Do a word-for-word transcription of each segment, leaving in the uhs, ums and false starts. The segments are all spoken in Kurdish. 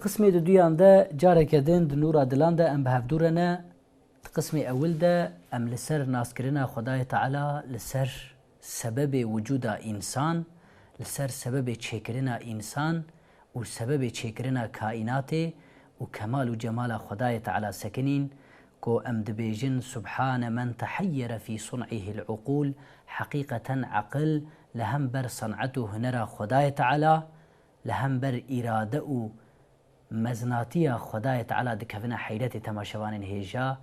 Qismê duduyan de careke din di nûra dilan de em bi hevdû re ne. Di qismê ewil de em li ser naskirina Xwedayê Teala, li ser sebebê wicûda însan, li ser sebebê çêkirina însan û sebebê çêkirina kaînatê û kemal û cemala Xwedayê Teala sekinîn, ku em dibêjin: "Subhane men teheyyere fî sun'ihil uqûl", heqîqeten eqil li hember sen'et û hunera Xwedayê Teala, li hember îrade û mezinatiya Xwedayê Teala dikevine heyretê temaşevanên hêja.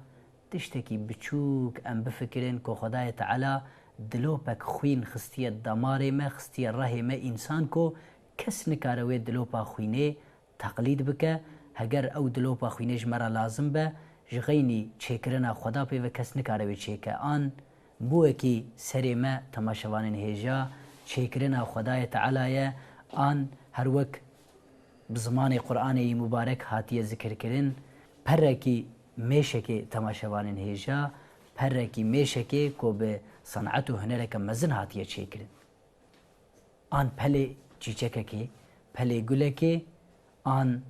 Tiştekî biçûk em bifikirin ku Xwedayê Teala dilopek xwîn xistiye damarê me, xistiye rehê me însan ku kes nikare wê dilopa xwînê teqlîd bike. Heger ew dilopa xwînê ji me re lazim be, ji xeynî çêkirina Xweda pê ve kes nikare wê çêke. An bûyekî serê me temaşevanên hêja çêkirina Xwedayê Teala ye, an her wek bi zimanê Qur'anê yî mubarek hatiye zikirkirin, perekî mêşekê temaşevanên hêja, perekî mêşekê ku bi sen'et û hunereke mezin hatiye çêkirin. An pelê çîçekekê, pelê gulekê, an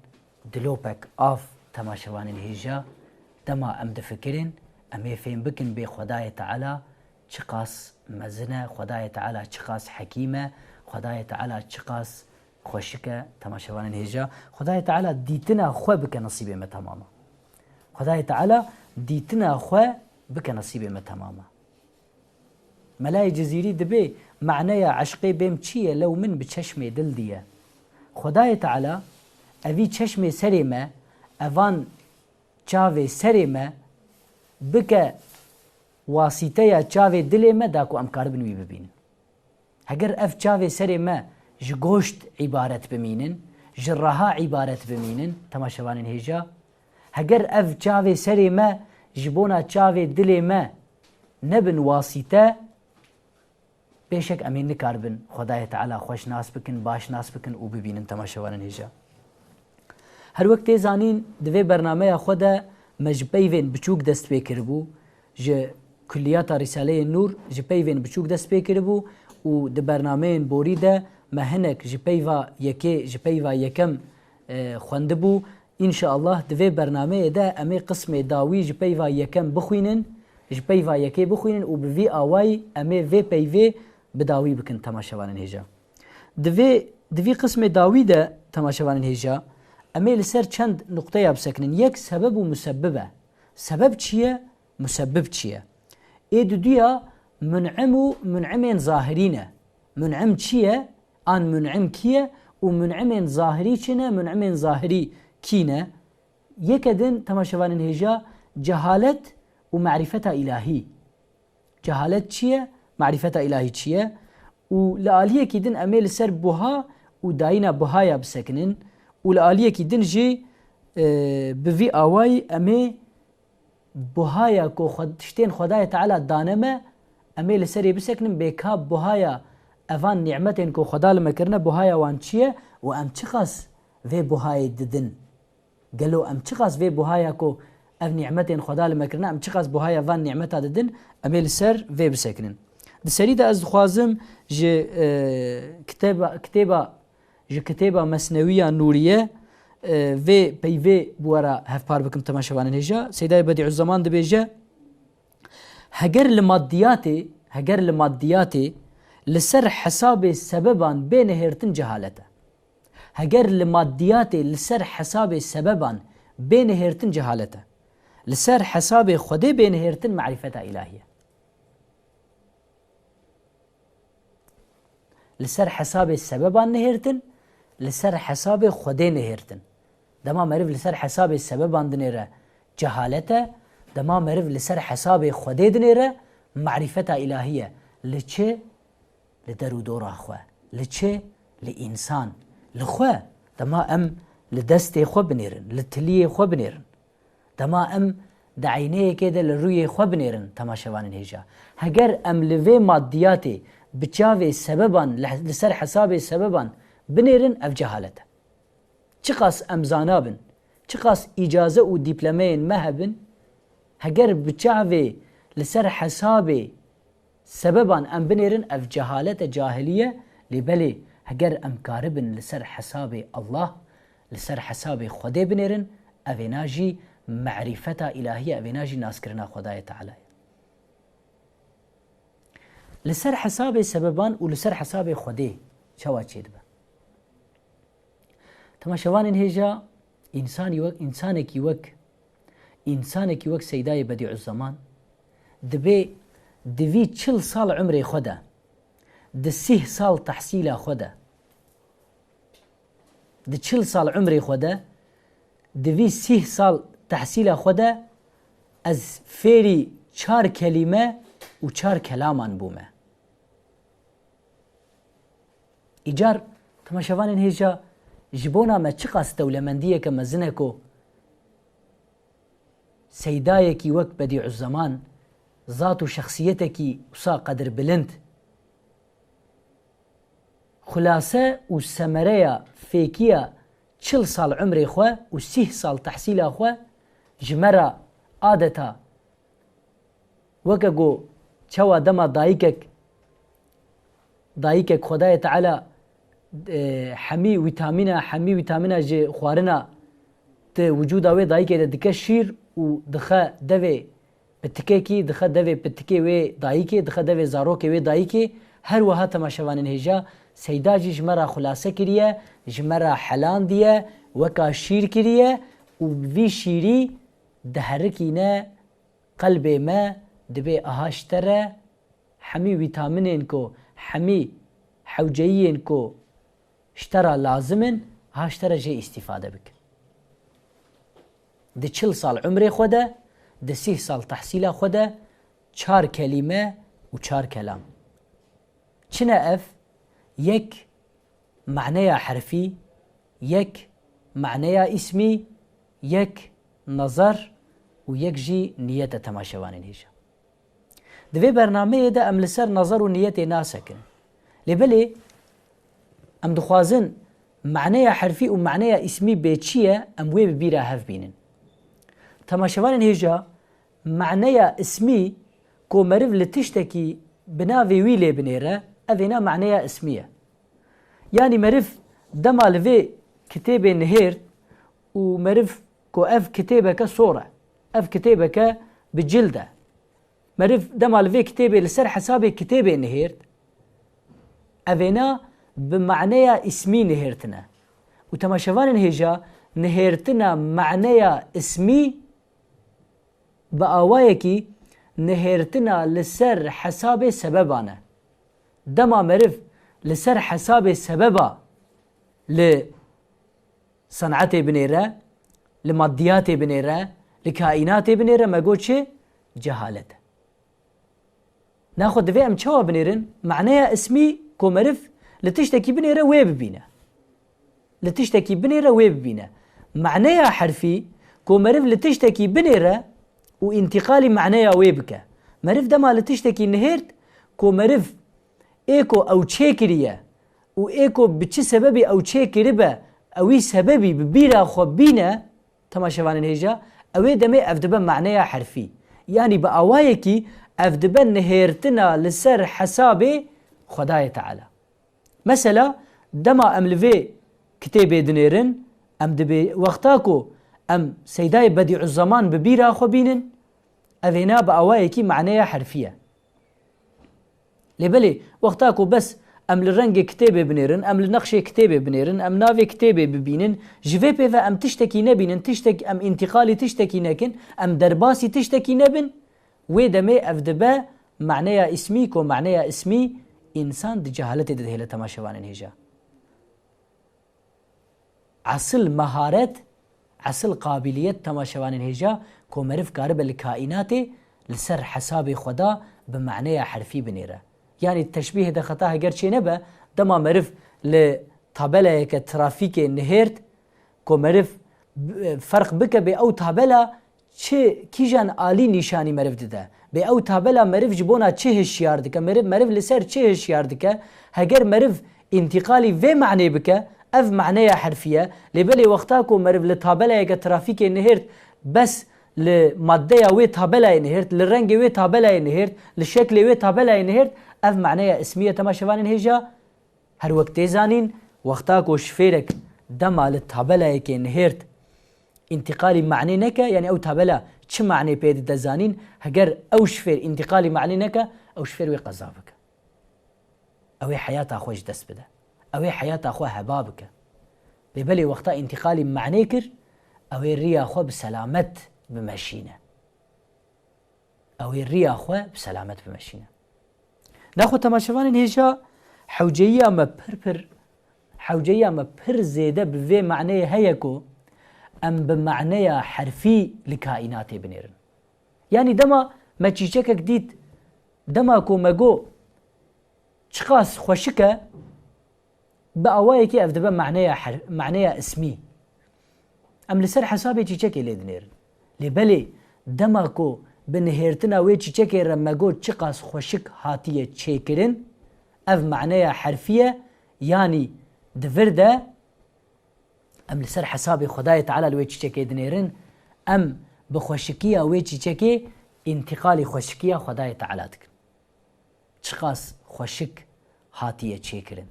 dilopek av temaşevanên hêja, dema em difikirin, em ê fêm bikin bê Xwedayê Teala çiqas mezin e, Xwedayê Teala çiqas hekîm e, Xwedayê Teala çiqas xweşik e, temaşevanên hêja. Xwedayê Teala dîtina xwe bike nesîbê me temama. Xwedayê Teala dîtina xwe bike nesîbê me temama. Melayê Cizîrî dibê maneya eşqê bêm çi ye, lew min bi çeşmê dil diye. Xwedayê Teala evî çeşmê serê me, evan çavê serê me bike wasîteya çavê dilê me da ku em karibin wî bibînin. Heger ev çavê serê me ji goşt îbaret bimînin, ji reha îbaret bimînin, temaşevanên hêja, heger ev çavê serê me ji bona çavê dilê me nebin wasîte, bêşek em ê nikaribin Xwedayê Teala xweş nas bikin, baş nas bikin û bibînin, temaşevanên hêja. Her wek tê zanîn, di vê bernameya xwe de me ji peyvên biçûk dest pê kiribû, ji Kulliyata Rîsaleyê Nûr ji peyvên biçûk dest pê kiribû û di bernameyên borî de me hinek ji peyva yekê, ji peyva yekem, e, xwendibû. Înşeallah di vê bernameyê de em ê qismê dawî ji peyva yekem bixwînin, ji peyva yekê bixwînin û bi vî awayî em ê vê peyvê bi dawî bikin, temaşevanên hêja. Di vê, di vî qismê dawî de, temaşevanên hêja, em ê li ser çend nuqteya bisekinin. Yek sebeb û musebbib e. Sebeb çi ye? Musebbib çi ye? Ê duduya mun'im û mun'imên zahirî ne. Mun'im çi ye? An mun'im kî ye? Û mun'imên zahirî çi ne? Mun'imên zahirî kî ne? Yeke din, temaşevanên hêja, cehalet û marîfeta îlahî. Cehalet çi ye? Marîfeta îlahî çi ye? Û li aliyekî din em ê li ser buha û dayîna buhaya bisekinin û li aliyekî din jî, e, bi vî awayî em ê buhaya ku xwe, tiştên Xwedayê Teala dane me, em ê li serê bisekinin bê ka buhaya evan nîmetên ku Xweda li me kirine, buhaya wan çi ye û em çiqas vê buhayê didin? Gelo em çiqas vê buhaya ku ev nîmetên Xweda li me kirine, em çiqas buhaya van nîmeta didin, em ê li ser vê bisekinin. Di serî de ez dixwazim ji, e, kitêba, kitêba, ji kitêba Mesnewiya Nûriye, e, vê peyvê bi we re hevpar bikim, temaşevanên hêja. Seydayê Bedîuzzeman dibêje, heger li maddiyatê, heger li maddiyatê li ser hesabê sebeban bê nihêrtin cehalet e. Heger li maddiyatê li ser hesabê sebeban bê nihêrtin cehalet e. Li ser hesabê Xwedê bê nihêrtin marîfeta îlahî ye. Li ser hesabê sebeban nihêrtin, li ser hesabê Xwedê nihêrtin. Dema meriv li ser hesabê sebeban dinêre cehalet e, dema meriv li ser hesabê Xwedê dinêre marîfeta îlahî ye. Li çi? Li der û dora xwe. Li çi? Li însan. Li xwe. Dema em li destê xwe binêrin, li tiliyê xwe binêrin. Dema em di eyneyekê de li rûyê xwe binêrin, temaşevanên hêja. Heger em li vê maddiyatê bi çavê sebeban, li, li ser hesabê sebeban binêrin, ev cehalet e. Çiqas em zana bin, çiqas îcaze û dîplemeyên me hebin, heger bi çavê li ser hesabê sebeban em binêrin, ev cehalet e, cahilî ye. Lê belê, heger em karibin li ser hesabê Allah, Li ser hesabê Xwedê binêrin, evêna jî merîfeta îlahî ye, evêna jî naskirina Xwedayê Teala ye. Li ser hesabê sebeban û li ser hesabê Xwedê çawa çêdibe? Temaşevanên hêja, însanî wek, însanekî wek, însanekî wek Seydayê Bedîuzzeman dibê di vî çil sal umrê xwe de, di sîh sal tehsîla xwe de, di çil sal umrê xwe de, di vî sîh sal tehsîla xwe de ez fêrî çar kelîme û çar kelaman bûme. Îcar, temaşevanên hêja, ji bona me çiqas dewlemendiyeke mezin e ku Seydayekî wek Bedîuzzeman, zat û şexsiyetekî wisa qedirbilind, xulase û semereya fêkiya çil sal umrê xwe û sîh sal tehsîla xwe ji me re adeta weke ku çawa dema dayikek, dayikek Xwedayê Teala, e, hemî vîtamîna, hemî vîtamîna ji xwarina di wicûda wê dayikê de dike şîr û dixe devê pitikekî, dixe devê pitikê wê dayikê, dixe devê zarokê wê dayikê. Her wiha temaşevanên hêja, Seyda jî ji me re xulase kiriye, ji me re helandiye, weka şîr kiriye û bi vî şîrî diherikîne qelbê me, dibê aha ji te re, hemî vîtamînên ku, hemî hewceyiyên ku ji te re lazim in, ha ji te re jê îstîfade bike. Di çil sal umrê xwe de, di sîh sal tehsîla xwe de çar kelîme û çar kelam. Çi ne ev? Yek maneya herfî, yek maneya îsmî, yek nazar û yek jî niyet e, temaşevanên hêja. Di vê bernameyê de em li ser nazar û niyetê nasekin. Lê belê em dixwazin maneya herfî û maneya îsmî bê çi ye, em wê bi bîra hev bînin. Temaşevanên hêja, maneya îsmî ku meriv li tiştekî bi navê wî lê binêre, evêna maneya îsmî ye. Yanî meriv dema li vê kitêbê nihêrt û meriv ku ev kitêbeke sor e, ev kitêbeke bi cil de. Meriv dema li vê kitêbê li ser hesabê kitêbê nihêrt, evêna bi maneya îsmî nihêrtine. Û temaşevanên hêja, nihêrtina maneya îsmî bi awayekî nihêrtina li ser hesabê sebeban e. Dema meriv li ser hesabê sebeba li senetê binêre, li maddiyatê binêre, li kaînatê binêre, me got çi? Cehalet e. Naxwe divê em çawa binêrin? Maneya ismî ku meriv li tiştekî binêre wê bibîne. Li tiştekî binêre wê bibîne. Maneya herfî ku meriv li tiştekî binêre û întîqalî maneya wê bike. Meriv dema li tiştekî nihêrt ku meriv ê ku ew çêkiriye û ê ku bi çi sebebî ew çêkiribe, ewî sebebî bi bîra xwe bîne, temaşevanên hêja, ew ê demê ev dibe maneya herfî. Yanî bi awayekî ev dibe nihêrtina li ser hesabê Xwedayê Teala. Mesela, dema em li vê kitêbê dinêrin, em dibê wexta ku em Seydayê Bedîuzzeman bi bîra xwe bînin, ev êna bi awayekî maneya herfî ye. Lê belê, wexta ku bes em li rengê kitêbê binêrin, em li nexşê kitêbê binêrin, em navê kitêbê bibînin, ji vê pê ve em tiştekî nebînin, tiştek, em întîqalî tiştekî nekin, em derbasî tiştekî nebin, wê demê ev dibe maneya îsmî, ku maneya îsmî însan di cehaletê de dihêle, temaşevanên hêja. Esil meharet, esil qabiliyet, temaşevanên hêja, ku meriv karibe li kaînatê li ser hesabê Xweda bi maneya herfî binêre. Yanî teşbîhê de xeta heger çênebe, dema meriv li tabelayeke trafîkê nihêrt, ku meriv b-, ferq bike bê ew tabela çi, kîjan alî nîşanî meriv dide? Bê ew tabela meriv ji bona çi hişyar dike? Meriv, meriv li ser çi hişyar dike? Heger meriv întîqalî vê manê bike, ev maneya herfî ye. Lê belê wexta ku meriv li tabelayeke trafîkê nihêrt, bes li maddeya wê tabelayê nihêrt, li rengê wê tabelayê nihêrt, li şeklê wê tabelayê nihêrt, ev maneya ismî ye, temaşevanên hêja. Her wek tê zanîn, wexta ku şifêrek Dema li tabelayekê nihêrt întîqalî manê neke, yanî ew tabela çi manê pê dide zanîn, heger ew ji fêr întîqalî manê neke, ew ji fêr wê qeza bike. Ew ê heyata xwe ji dest bide. Ew ê heyata xwe heba bike. Lê belê wexta întîqalî manê kir, ew ê riya xwe bi selamet bimeşîne. Ew ê riya xwe bi selamet bimeşîne. Naxwe temaşevanên hêja, hewceyiya me pir pir, hewceyiya me pir zêde bi vê maneyê heye ku em bi maneya herfî li kaînatê binêrin. Yanî dema me çîçekek dît, dema ku me got çiqas xweşik e, bi awayekî ev dibe maneya her-, maneya ismî. Em li ser hesabê çîçekê lê dinêrin. Lê belê dema ku bi nihêrtina wê çîçekê re me got çiqas xweşik hatiye çêkirin, ev maneya herfî ye, yanî di vir de em li ser hesabê Xwedayê Teala li wê çîçekê dinêrin, em bi xweşikiya wê çîçekê întîqalî xweşikiya Xwedayê Teala dikin. Çiqas xweşik hatiye çêkirin.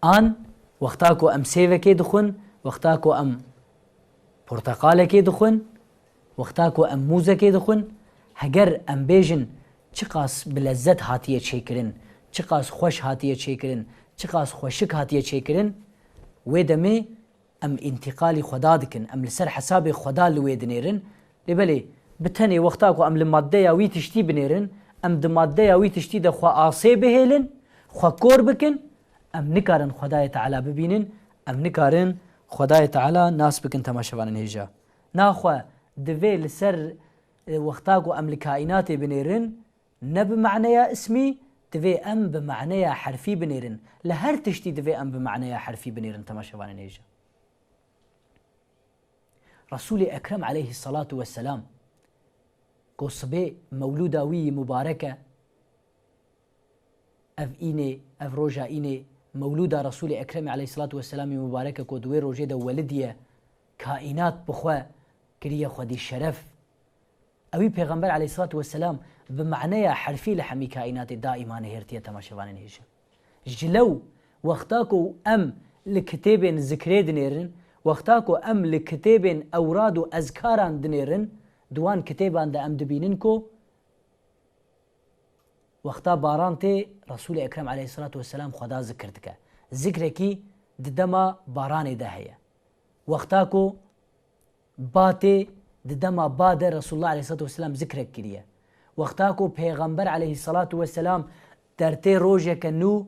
An wexta ku em sêvekê dixwin, wexta ku em porteqalekê dixwin, wexta ku em mûzekê dixwin, heger em bêjin çiqas bi lezzet hatiye çêkirin, çiqas xweş hatiye çêkirin, çiqas xweşik hatiye çêkirin, wê demê em întîqalî Xweda dikin, em li ser hesabê Xweda li wê dinêrin. Lê belê, bi tenê wexta ku em li maddeya wî tiştî binêrin, em di maddeya wî tiştî de xwe asê bihêlin, xwe kor bikin, em nikarin Xwedayê Teala bibînin, em nikarin Xwedayê Teala nas bikin temaşevanên hêja. Naxwe divê li ser, e, wexta ku em li kaînatê binêrin, ne bi maneya ismî, divê em bi maneya herfî binêrin. Li her tiştî divê em bi maneya herfî binêrin, temaşevanên hêja. Resûlê Ekrem aleyhissalatu vesselam, ku sibê mewlûda wî yî mubarek e, ev înê, ev roja înê, mewlûda Resûlê Ekremê aleyhissalatu vesselamî mubarek e, ku di wê rojê de welidî ye, kaînat bi xwe kiriye xwedî şeref. Ewî Pêxember aleyhissalatu vesselam bi maneya herfî li hemî kaînatê daîma nihêrtiye, temaşevanên hêja. Ji lew wexta ku em li kitêbên zikrê dinêrin, wexta ku em li kitêbên ewrad û ezkaran dinêrin, di wan kitêban de em dibînin ku wexta baran tê, Resûlê Ekrem aleyhissalatu vesselam Xweda zikir dike. Zikrekî di dema baranê de heye. Wexta ku ba tê, di dema ba de Resulullah aleyhissalatu vesselam zikrek kiriye. Wexta ku Pêxember aleyhissalatu vesselam dertê rojeke nû,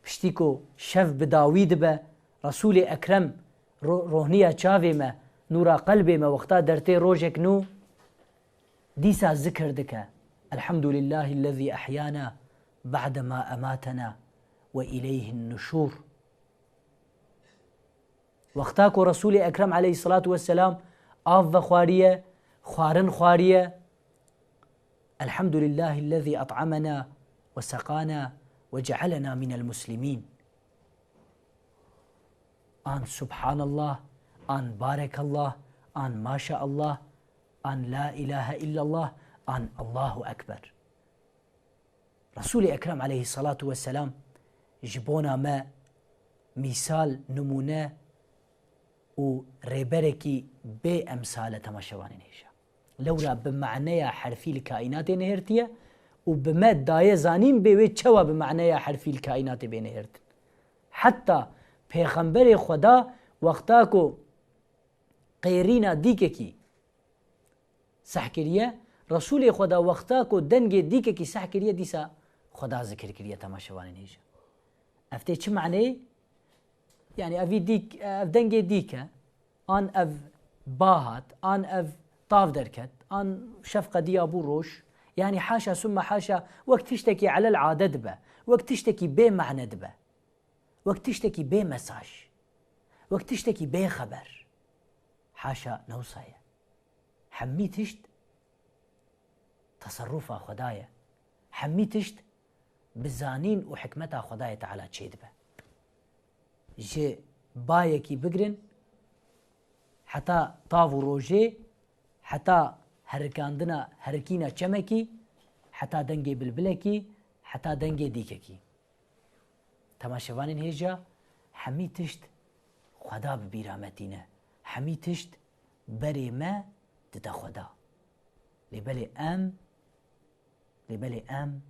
piştî ku şev bi dawî dibe, Resûlê Ekrem ro-, rohniya çavê me, nûra qelbê me, wexta dertê rojek nû, dîsa zikir dike. Elhamdulillahillezî ehyana ba'de ma ematena ve ileyhin nuşûr. Wexta ku Resûlê Ekrem aleyhissalatu vesselam av vexwariye, xwarin xwariye, Elhamdulillahillezî et'amena ve seqana ve cealena minel muslimîn. An Subhanallah, an Barekallah, an Maşaallah, an La ilahe illallah, an Allahu Ekber. Resûlê Ekrem aleyhissalatu vesselam ji bona me mîsal, nimûne û rêberekî bê emsal e, temaşevanên hêja. Lewra bi maneya herfî li kaînatê nihêrtiye û bi me daye zanîn bê wê çawa bi maneya herfî li kaînatê bê nihêrtin. Heta Pêxemberê Xweda wexta ku qêrîna dîkekî seh kiriye, Resûlê Xweda wexta ku dengê dîkekî seh kiriye, dîsa Xweda zikir kiriye, temaşevanên hêja. Ev tê çi maneyê? Yanî evî dîk, ev dengê dîk e, an ev ba hat, an ev tav derket, an şev qediya bû roj. Yanî haşa sümme haşa, wek tiştekî elel ade dibe, wek tiştekî bê mane dibe. Wek tiştekî bê mesaj, wek tiştekî bê xeber. Haşa ne wisa ye. Hemî tişt teserrufa Xweda ye. Hemî tişt bi zanîn û hikmeta Xwedayê Teala çêdibe. Ji bayekî bigirin heta tav û rojê, heta herikandina, herikîna çemekî, heta dengê bilbilekî, heta dengê dîkekî. Temaşevanên hêja, hemî tişt Xweda bi bîra me tîne. Hemî tişt berê me dide Xweda. Lê belê em, lê belê em,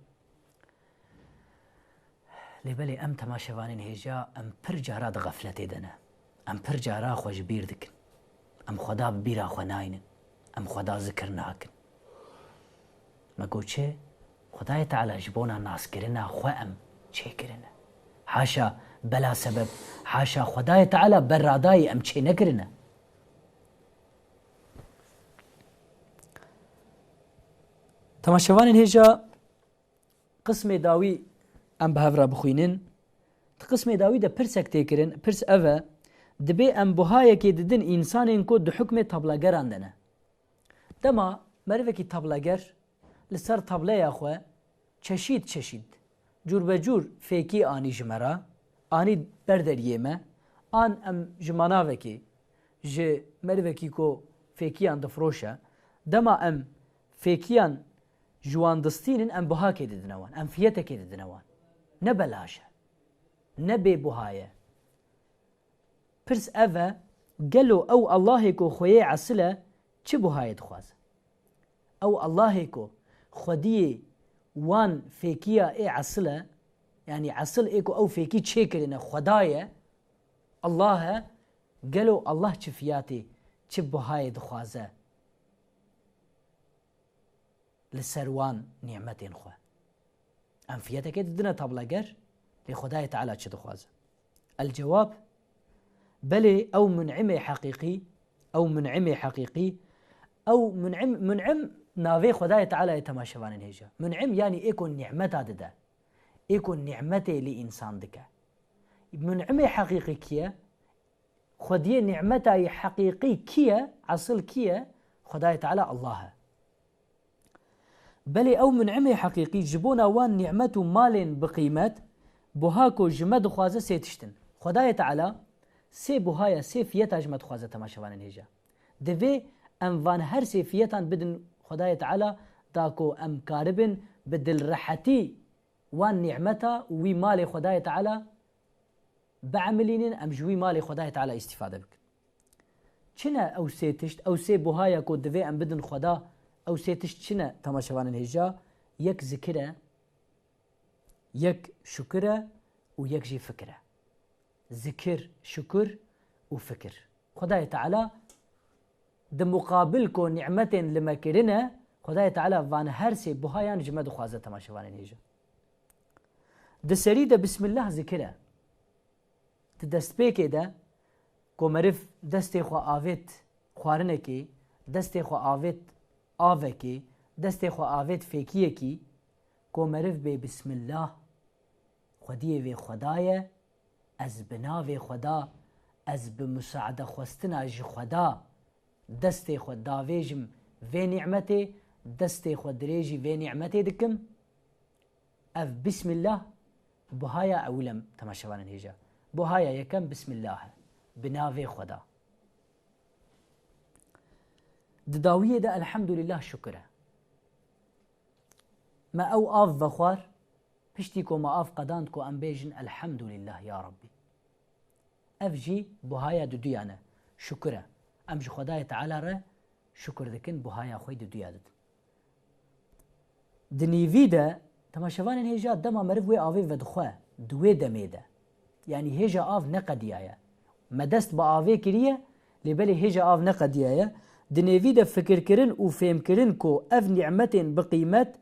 lê belê em temaşevanên hêja, em pir cara di xefletê de ne. Em pir cara xwe ji bîr dikin. Em Xweda bi bîra xwe naynin. Em Xweda zikir nakin. Me got çi? Xwedayê Teala ji bona naskirina xwe em çêkirine. Haşa bela sebeb, haşa Xwedayê Teala beradayî em çênekirine. Temaşevanên hêja, qismê dawî em bi hev re bixwînin. Di qismê dawî de pirsek tê kirin, pirs ev e, dibê em buhayekê didin însanên ku di hukmê tablegeran de ne. Dema merivekî tableger li ser tableya xwe çeşîd çeşîd, cûrbecûr fêkî anî ji me re, anî ber deriyê me, an em ji manavekê, ji merivekî ku fêkiyan difiroşe, dema em fêkiyan ji wan distînin, em buhakê didine wan, em fiyetekê didine wan. Ne belaş e, ne bêbuha ye. Pirs ev e, gelo ew Allahê ku xweyê esil e, çi buhayê dixwaze? Ew Allahê ku xwediyê wan fêkiya ê esil e, yanî esil ê ku ew fêkî çêkirine Xweda ye, Allah e, gelo Allah çi fiyatê, çi buhayê dixwaze li ser wan nîmetên xwe? Em fiyetekê didine tableger, lê Xwedayê Teala çi dixwaze? El-cewab, belê, ew mun'imê heqîqî, ew mun'imê heqîqî, ew mun'im, mun'im navê Xwedayê Teala ye, temaşevanên hêja. Mun'im, yanî ê ku nîmeta dide, ê ku nîmetê li însan dike. Mun'imê heqîqî kî ye? Xwediyê nîmetayî heqîqî kî ye? Esil kî ye? Xwedayê Teala Allah e. Belê ew mun'imê heqîqî ji bona wan nîmet û malên bi qîmet, buha ku ji me dixwaze sê tişt in. Xwedayê Teala sê buhaya, sê fiyeta ji me dixwaze, temaşevanên hêja. Divê em van her sê fiyetan bidin Xwedayê Teala, da ku em karibin bi dilrehetî wan nîmeta û wî malê Xwedayê Teala biemilînin, em ji wî malê Xwedayê Teala îstîfade bikin. Çi ne ew sê tişt, ew sê buhaya ku divê em bidin Xweda, ew sê tişt çi ne, temaşevanên hêja? Yek zikir e, yek şukir e û yek jî fikir e. Zikir, şukir û fikir. Xwedayê Teala di muqabil ku nîmetên li me kirine, Xwedayê Teala van her sê buhayan ji me dixwaze, temaşevanên hêja. Di serî de Bismillah zikir e. Di destpêkê de ku meriv destê xwe avêt xwarinekê, destê xwe avêt avekê, destê xwe avêt fêkiyekî, ku meriv bê Bismillah, Xwediyê vê Xweda ye, ez bi navê Xweda, ez bi musaade xwestina ji Xweda, destê xwe davêjim vê nîmetê, destê xwe dirêjî vê nîmetê dikim. Ev Bismillah buhaya ewil e, temaşevanên hêja. Buhaya yekem Bismillah e. Bi navê Xweda. Di dawiyê de Elhamdulillah şukir e. Me ew av vexwar, piştî ku me av qedand ku em bêjin Elhamdulillah ya Rabbî. Ev jî buhaya duduyan e. Şukir e. Em ji Xwedayê Teala re şukir dikin, buhaya xwe duduya didin. Di nêvî de, temaşevanên hêja, dema meriv wê avê vedixwe, di wê demê de, yanî hêja av neqediyaye. Me dest bi avê kiriye, lê belê hêja av neqediyaye. Di nêvî de fikirkirin û fêmkirin ku ev nîmetên bi qîmet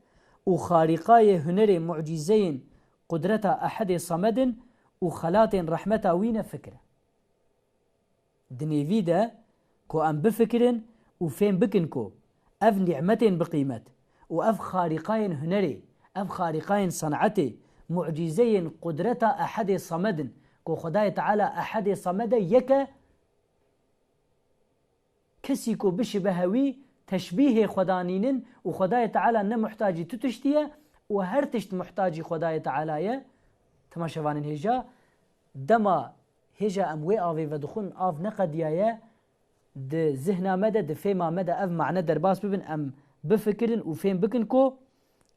û xarîqayê hunerê mucîzeyên qudreta Ehedê Samed in û xelatên rehmeta wî ne fikir e. Di nêvî de ku em bifikirin û fêm bikin ku ev nîmetên bi qîmet û ev xarîqayên hunerê, ev xarîqayên senetê, mucîzeyên qudreta Ehedê Samed in, ku Xwedayê Teala Ehedê Samed e, yek e, kesî ku bişibehe wî, teşbîhê xwe danînin û Xwedayê Teala ne muhtacî tu tiştî ye û her tişt muhtacî Xwedayê Teala ye. Temaşevanên hêja, dema hêja em wê avê vedixwin, av neqediyaye, di zihna me de, di fêma me de ev mane derbas bibin, em bifikirin û fêm bikin ku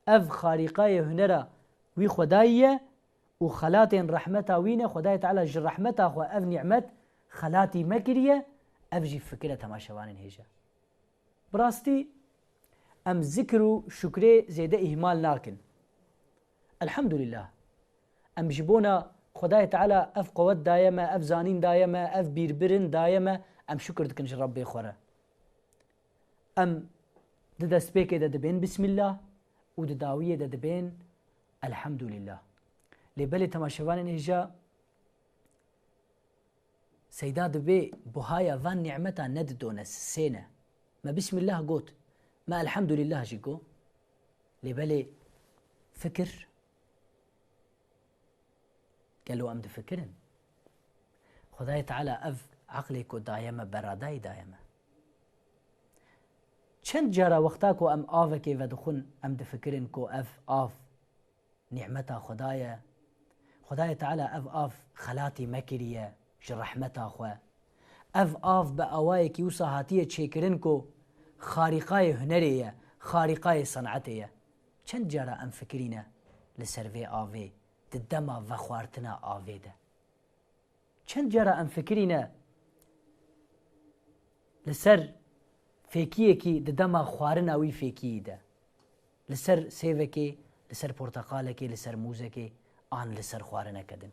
ev xarîqayê hunera wî Xwedayî ye û xelatên rehmeta wî ne, Xwedayê Teala ji rehmeta xwe ev nîmet xelatî me kiriye, ev jî fikir e temaşevanên hêja. Bi rastî em zikr û şukrê zêde îhmal nakin. Elhamdulillah. Em ji bona Xwedayê Teala ev qewet daye me, ev zanîn daye me, ev bîrbirin daye me, em şukir dikin ji Rebbê xwe re. Em di destpêkê de dibên Bismillah û di dawiyê de dibên Elhamdulillah. Lê belê temaşevanên hêja, Seyda dibê buhaya van nîmeta nedidone, sisêne. Me Bismillah got, me Elhamdulillah jî got. Lê belê fikir, gelo em difikirin? Xwedayê Teala ev eqlê ku daye me, beradayî daye me. Çend cara wexta ku em avekê vedixwin, em difikirin ku ev av nîmeta Xweda ye. Xwedayê Teala ev av xelatî me kiriye ji rehmeta xwe. Ev av bi awayekî wisa hatiye çêkirin ku xarîqayê hunerê ye, xarîqayê senetê ye. Çend cara em fikirîne li ser vê avê, di dema vexwartina avê de? Çend cara em fikirîne li ser fêkiyekî di dema xwarina wî fêkiyî de, li ser sêvekê, li ser porteqalekê, li ser mûzekê an li ser xwarineke din?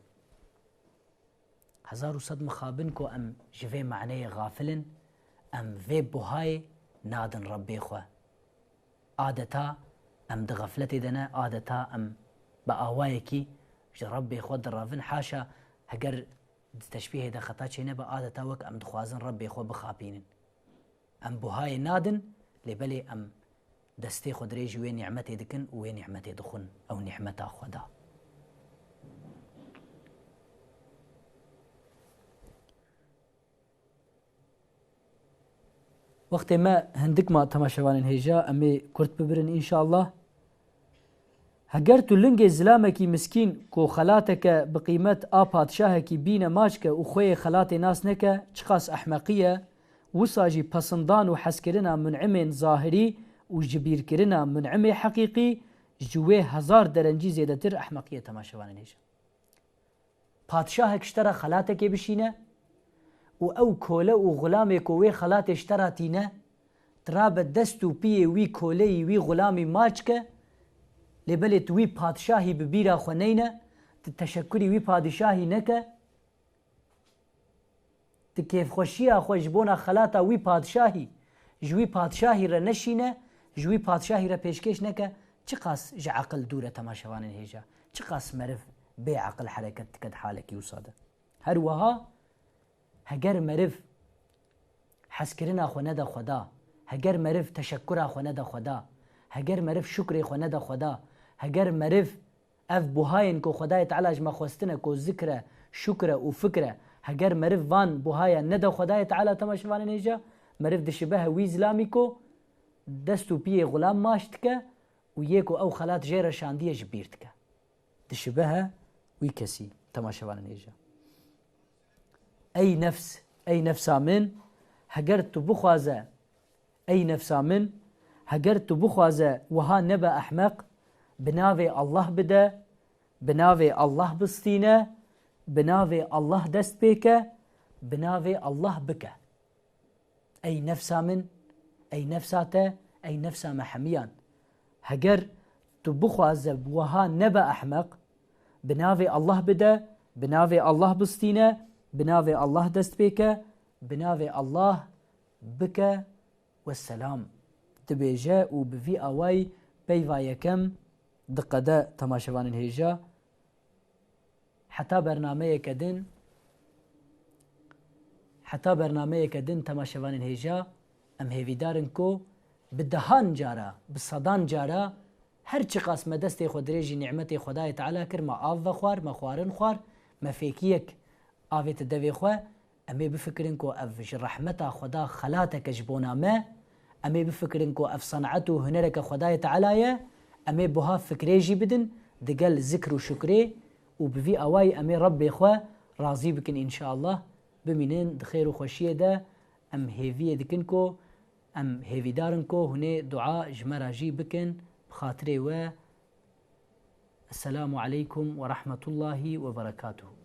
Hezar û sed mixabin ku em ji vê maneyê xafil in, em vê buhayê nadin Rebbê xwe. Adeta em di xefletê de ne, adeta em bi awayekî ji Rebbê xwe direvin. Haşa, heger di teşbîhê de xeta çênebe, adeta wek em dixwazin Rebbê xwe bixapînin. Em buhayê nadin, lê belê em destê xwe dirêjî wê nîmetê dikin û wê nîmetê dixwin. Ew nîmeta Xweda. Wextê me hindik ma temaşevanên hêja, em ê kurt bibirin înşallah. Heger tu lingê zilamekî miskîn ku xelateke bi qîmet a padşahekî bîne maç ke û xweyê xelatê nas neke, çiqas ehmeqî ye, wisa jî pesindan û hezkirina mun'imên zahirî û jibîrkirina mun'imê heqîqî ji wê hezar derencî zêdetir ehmeqî ye temaşevanên hêja. Padşahek ji te re xelatekê bişîne û ew kole û xulamê ku wê xelatê ji te re tîne, tu rabe dest û piyê wî koleyî, wî xulamî maç ke, lê belê tu wî padşahî bi bîra xwe neyne, tu teşekurî wî padîşahî neke, Tu kêfxweşiya xwe ji bona xelata wî padşahî, ji wî padşahî re neşîne, ji wî padşahî re pêşkêş neke, çiqas ji eqil dûr e temaşevanên hêja, çiqas meriv bê eqil hereket dike di halekî wisa de. Her wiha heger meriv hezkirina xwe nede Xweda, heger meriv teşekkura xwe nede Xweda, heger meriv şukrê xwe nede Xweda, heger meriv Ev buhayên ku Xwedayê Teala ji me xwestine ku zikr e, şukr e û fikr e, heger meriv van buhaya nede Xwedayê Teala temaşevanên hêja, meriv dişibehe wî zilamî ku dest û piyê xulam maç dike û yê ku ew xelat jê re şandiye ji bîr dike. Dişibehe wî kesî temaşevanên hêja. Ey nefs, ey nefsa min, heger tu bixwaze Ey nefsa min, heger tu bixwaze wiha nebe ehmeq, bi navê Allah bide, bi navê Allah bistîne, bi navê Allah dest pê ke, bi navê Allah bike. Ey nefsa min, ey nefsa te, ey nefsa me hemiyan. Heger tu bixwaze wiha nebe ehmeq, bi navê Allah bide, bi navê Allah bistîne, bi navê Allah dest pê ke, bi navê Allah bike, Wesselam dibêje û bi vî awayî peyva yekem diqede temaşevanên hêja. Heta bernameyeke din, heta bernameyeke din temaşevanên hêja, em hêvîdar in ku bi dehan cara, bi sedan cara her çiqas me destê xwe dirêjî nîmetê Xwedayê Teala kir, me av vexwar, me xwarin xwar, me fêkiyek avête devê xwe, em ê bifikirin ku ev ji rehmeta Xweda xelateke ji bona me, em ê bifikirin ku ev senet û hunereke Xwedayê Teala ye, em ê buha fikrê jî bidin, digel zikr û şukrê û bi vî awayî em ê Rebbê xwe razî bikin înşallah. Bimînin di xêr û xweşiyê de, em hêviyê dikin ku, em hêvîdar in ku hûn ê dua ji me re jî bikin, bi xatirê we Esselamu aleykum ve rahmetullahi ve berekatuhu.